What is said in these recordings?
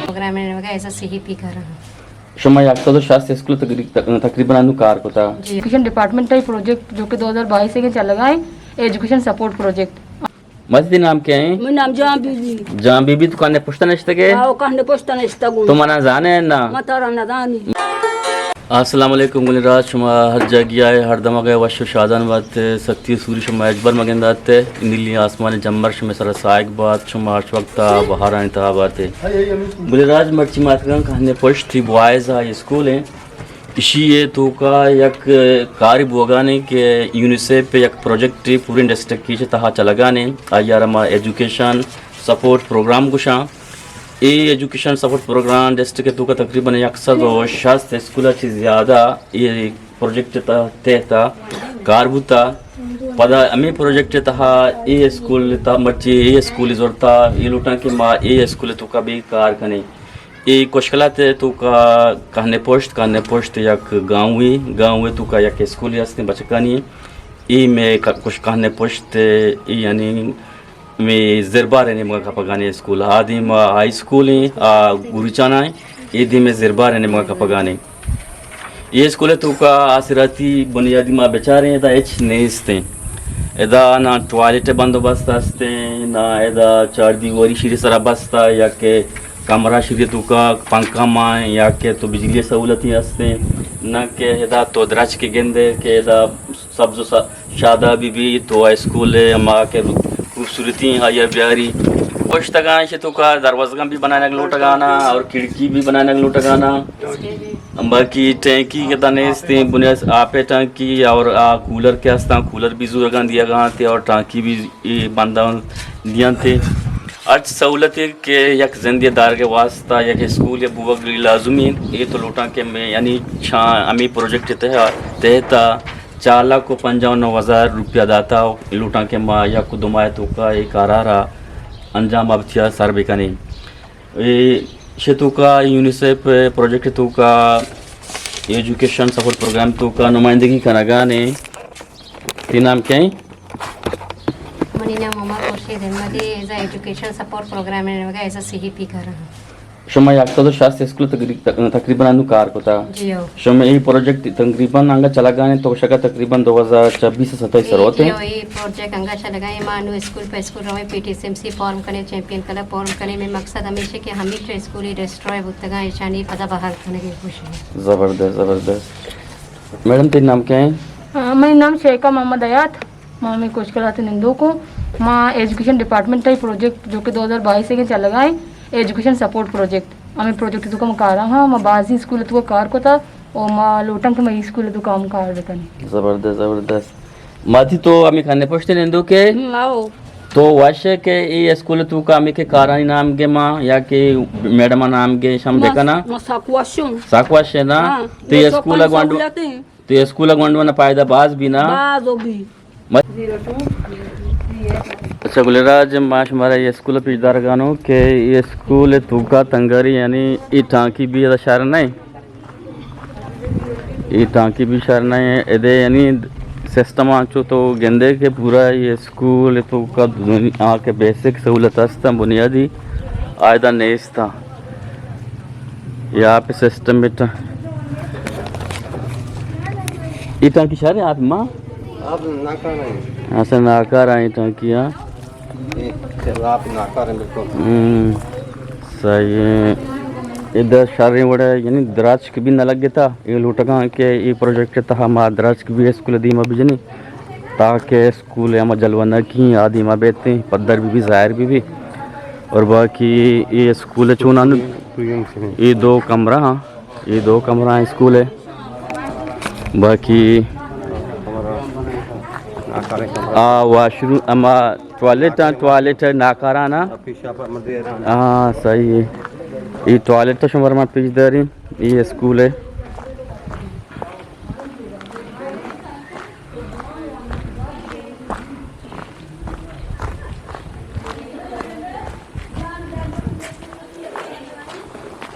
پروگرام میں ایز اے سی ای پی کر رہا ہوں۔ شما یک سد و شصت اسکول تقریب-، تقریباً انو کار کتا۔ جی۔ ایجوکیشن ڈپارٹمنٹ ءِ پروجیکٹ جو کہ دو ہزار بائیس ءَ چلگا ایں، ایجوکیشن سپورٹ پروجیکٹ۔ ماتی، تئی نام کیا ایں؟ منی نام جان بی بی۔ جان بی بی، تو کہنے پشت نشتگے؟ ہاں، کہنے پشت نشتگوں۔ تو منا زانے نا؟ ما ترا نہ زانی۔ السلام علیکم گل راج، شما ہر جاگہ ءَ ہر دمگ ءَ وش و شادان بات، ستی و سوری شما ہچبر مگندات، نیلی آسمان جمبر شما سر سائگ بات، شما ہرچ وقت بہارانی تہا بات۔ گل راج، مرچی ما اتکگاں کہنے پشت، تئی بوائز ہائی اسکول ایں۔ اشی ءِ توکا یک کارے بوگانے کہ یونیسیف ءِ یک پروجیکٹے پوریں ڈسٹرکٹ ءِ تہا چلگانے، آئی ءَ را ما ایجوکیشن سپورٹ پروگرام گوشاں۔ اے ایجوکیشن سپورٹ پروگرام ڈسٹرکٹ ءِ توکا تقریباً یک سد و شصت اسکول ءَ چہ زیادہ اے پروجیکٹ ءِ تحت کار بوتا۔ پدا ہمے پروجیکٹ ءِ تہا اے اسکول ءِ تہا مرچی اے اسکول زرتا، اے لوٹاں کہ ما اے اسکول ءِ توکا بھی کار کنیں۔ اے کشکلات ءِ توکا کہنے پشت، کہنے پشت یک گاؤں ایں، گاؤں ءِ توکا یک اسکولے ہستیں بچکانی۔ اے مئے ک-، کش-، کہنے پشت، اے یعنی مئے زربار ءِ نیمگا کپگانے اسکول۔ آ دیما ہائی اسکول ایں، آ گوریچانا ایں، اے دیما زربار ءِ نیمگا کپگانے۔ اے اسکول ءِ توکا آسراتی بنیادی ما بچاریں، ادا ہچ نیستیں۔ ادا نہ ٹوائلٹ ءِ بندوبست ہستیں، نہ ادا چار دیواری شیری سرا بستا، یا کہ کمرہ شیری توکا پنکھا ماں، یا کہ تو بجلی سہولتی ہستیں، نہ کہ ادا تو درچک گندے کہ ادا سبز و س-، شادابی بی تو اسکول ءِ ہما کہ خوبصورتی آئی ءَ بیاری۔ پشتگاں ایشی توکا دروازگاں بھی بنائینگ لوٹگانا اور کھڑکی بھی بنائینگ لوٹگانا۔ باقی ٹینکی کہ تا نیستیں، بنیاد آپ ءِ ٹینکی اور آ کولر کہ ہستاں، کولر بھی زورگاں دیگا انت اور ٹینکی بھی اے بنداں دیانتے۔ ہرچ سہولتے کہ یک زندے دارگ ءِ واسطہ یک اسکول یا بوگ لازمی انت، اے تو لوٹاں کہ میں یعنی چا-، ہمیں پروجیکٹ تحت، تحت چار لاکھ و پنجاہ و نو ہزار روپیہ داتا، لوٹاں کہ ما یک و دو ماہ توکا اے کارا را انجام آبتیا سر بکنیں۔ اے شے توکا یونیسیف پروجیکٹ توکا ایجوکیشن سپورٹ پروگرام توکا نمائندگی کنگانے۔ تئی نام کیا ایں؟ منی نام عمر خورشید احمد ایں، ایز اے ایجوکیشن سپورٹ پروگرام ءِ نیمگا ایز اے سی ای پی کر رہا ہوں۔ شما یک سد و شصت اسکول تقریب-، تقریباً انو کار کتا۔ جی ہو۔ شما اے پروجیکٹ تقریباً انگا چلگانے تو شکا تقریباً دو ہزار چوبیس ستائیس اے، سروت جی ایں۔ ہو، اے پروجیکٹ انگا چلگا ایں، ما انو اسکول پہ اسکول رویں، پی ٹی سی ایم سی فارم کنیں، چیمپئن کلب فارم کنیں، میں مقصد ہمیشہ کہ ہمیشہ اسکول ڈسٹرائے بوتگاں، ایشانی پدا بحال کنگے کوشش۔ زبردست، زبردست۔ میڈم، تئی نام کیا ایں؟ آ، منی نام شیخہ محمد حیات، ما ہمے کشکلات نندوک اوں۔ ما ایجوکیشن ڈپارٹمنٹ ءِ پروجیکٹ جو کہ دو ہزار بائیس ءَ چلگا ایں، ایجوکیشن سپورٹ پروجیکٹ، ہمے پروجیکٹ توکا ما کارا ہاں، ما بازیں اسکول توکا کار کتا و ما لوٹاں کہ ما اے اسکول توکا ہم کار بکنیں۔ زبردست، زبردست۔ ماتی تو ہمے کھنے پشت نندوکے؟ ہم، آؤ۔ تو وش ئے کہ اے اسکول توکا ہمے کہ کارانی نام گے ما یا کہ میڈم نام گے شم ما، بکنا؟ ما سک وشوں۔ سک وش ئے نا؟ ہاں، تو ما سک اسکول وش گونڈو، سہولت ایں۔ تو اسکول گونڈو نا فائدہ باز بی نا؟ باز بی۔ اچھا گل راج، ما شمارا اے اسکول پیش دارگانوں کہ اے اسکول توکا تنگری یعنی اے ٹانکی بی ادا شر نہ ایں۔ اے ٹانکی بی شر نہ ایں، ادے یعنی سسٹم انچو تو گندے کہ پورا اے اسکول توکا دنیا کے بیسک سہولت ہستاں بنیادی آئیدا نیستاں۔ اے آپ سسٹم بیٹا۔ اے ٹانکی شر ایں آپ ما؟ آپ ناکارہ ایں۔ اصل ناکارہ ایں ٹانکی، ہاں۔ اے آپ ناکارہ ایں بالکل۔ ہم، صحیح ایں۔ ادھر شر ایں وڑے، یعنی درچک بی نہ لگتا۔ اے لوٹگاں کہ اے پروجیکٹ تہا ما درچک بی اسکول دیما بجنی، تاکہ اسکول ہما جلوہ نہ کیں، آ دیما بیتیں، پدر بی بی، ظاہر بی بی۔ اور باقی اے اسکول چونان، اے دو کمرہ ہاں۔ اے دو کمرہ ایں اسکول ءِ۔ باقی آ واش روم، اما ٹوائلٹ ایں، ٹوائلٹ ناکارہ نا۔ ہاں، صحیح ایں۔ اے ٹوائلٹ تو شمارا ما پیش داریں، اے اسکول ءِ۔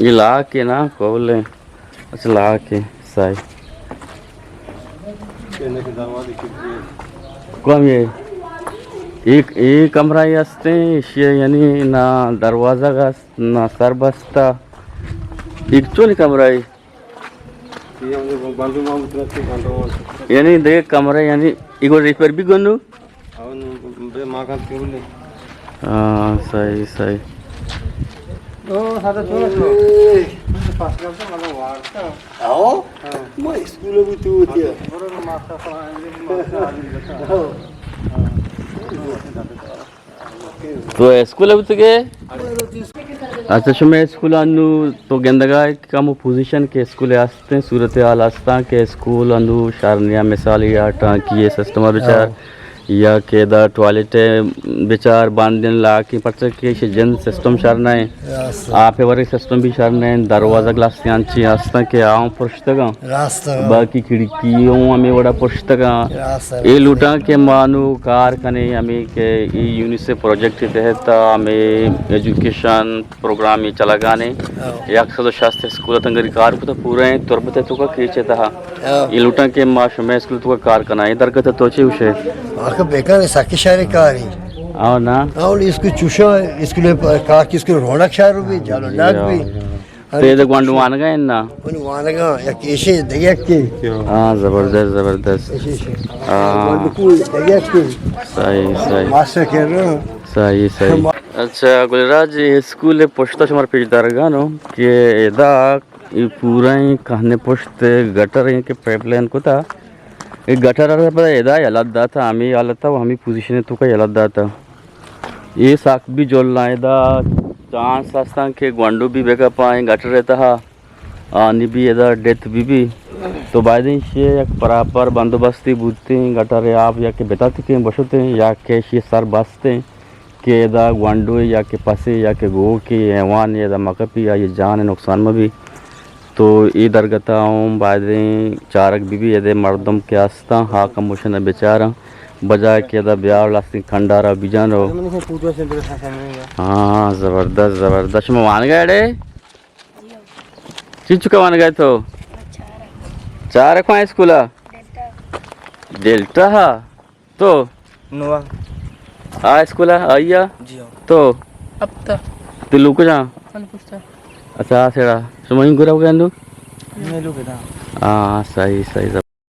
اے لاک ایں نا، کول ایں۔ اچھا، لاک ایں، صحیح۔ کہنے کہ دروازے کھڑکی۔ کم یہ ایک، ایک کمرہ ہی ہستے ہیں، ایشی یعنی نہ دروازہ کا، نہ سر بستا۔ ایک چونی کمرہ ہے؟ یعنی دیکھ کمرہ، یعنی ایگو ریپیئر بھی گنو؟ ہاں، صحیح، صحیح۔ او، سادہ چھوڑو تو۔ آؤ؟ ہاں۔ ما اسکول بھی تو ہوتی ہے۔ تو اسکول ءَ بوتگ ئے؟ اچھا، شمئے اسکول انو تو گندگ ءَ ئے کہ کمو پوزیشن کہ اسکول ءَ ہستیں، صورتحال ہستاں کہ اسکول انو شر نیاں، مثال یا ٹانکی ءِ سسٹم ءَ بچار، ہاں۔ یا کہ ادا ٹوائلٹ ءَ بچار، باندین لاکیں، پرچہ کہ ایشی جند سسٹم شر نہ ایں، راست۔ آپ ءِ ورگ سسٹم بھی شر نہ ایں، دروازگ لہتیں انچیں ہستاں کہ آ اوں پرشتگاں۔ راست۔ باقی کھڑکی اوں ہمے وڑا پرشتگاں۔ راست۔ اے لوٹاں کہ ما نوں کار کنیں، ہمے کہ اے یونیسیف پروجیکٹ ءِ تحت ہمے ایجوکیشن پروگرام ءَ چلگانے۔ ہاں۔ یک سد و شست اسکول تنگری کار کتا، پورا ایں تربت ءِ توکا کیچ ءِ تہا۔ ہاں۔ اے لوٹاں کہ ما شمئے اسکول توکا کار کناں، اے درگت ءَ تو چے گوشے؟ آخر بیکار ایں، سکی شر کاری۔ او نا؟ او اسکول چوشا، اسکول کار کی اسکول رونق شر بھی، جالو ناک بھی۔ تو ادا گوانڈو وانگا ایں نا؟ من وانگا، یک ایشی دگہ یکے۔ ہاں، زبردست، زبردست۔ ایشی، ایشی۔ ہاں۔ گوانڈو کول دگہ یکے۔ صحیح، صحیح۔ ماسٹر کر رہا۔ صحیح، صحیح۔ اچھا، گل راج، اسکول پشتا شمار پیش دارگانو کہ ادا اے پورا ایں کہنے پشت گٹر ایں کہ پائپ لائن کتا۔ اے گٹر ءَ پدا ادا یلہ داتا، ہمے حالت ءَ و ہمے پوزیشن ءِ توکا یلہ داتا۔ اے سک بھی جھلاں، ادا چانس ہستاں کہ گونڈو بھی بکپاں اے گٹر ءِ تہا، آنی بھی ادا ڈیتھ بھی بھی۔ تو باید ایں ایشی یک پراپر بندوبستی بوتیں، گٹر ءِ آپ یا کہ بتاتکیں بشتیں یا کہ ایشی سر بستیں کہ ادا گونڈوے یا کہ پسے یا کہ گوکے حیوانے ادا مکپی، آئی جان ءِ نقصان مبی۔ تو اے درگت ءَ اوں بائدیں چارگ بہ بی، ادے مردم کہ استاں، ہاک ہموشن ءَ بچاراں، بجائے کہ ادا بیار لہتیں کھنڈارا بجان رو۔ ہاں، زبردست، زبردست۔ شما وانگ ءَ اڑے؟ چنچکا وانگ ءَ تو؟ چارگ۔ چارگ کواں اسکول ءَ؟ ڈیلٹا۔ ڈیلٹا ہا؟ تو؟ نوا۔ آ اسکول ءَ آئی ءَ؟ جی ہاں۔ تو؟ ہپتہ۔ تئی لوگ کجا؟ من پشتا۔ اچھا، آ سیڑا۔ شما این گورا گندو؟ میں لوگ دا۔ ہاں، صحیح، صحیح۔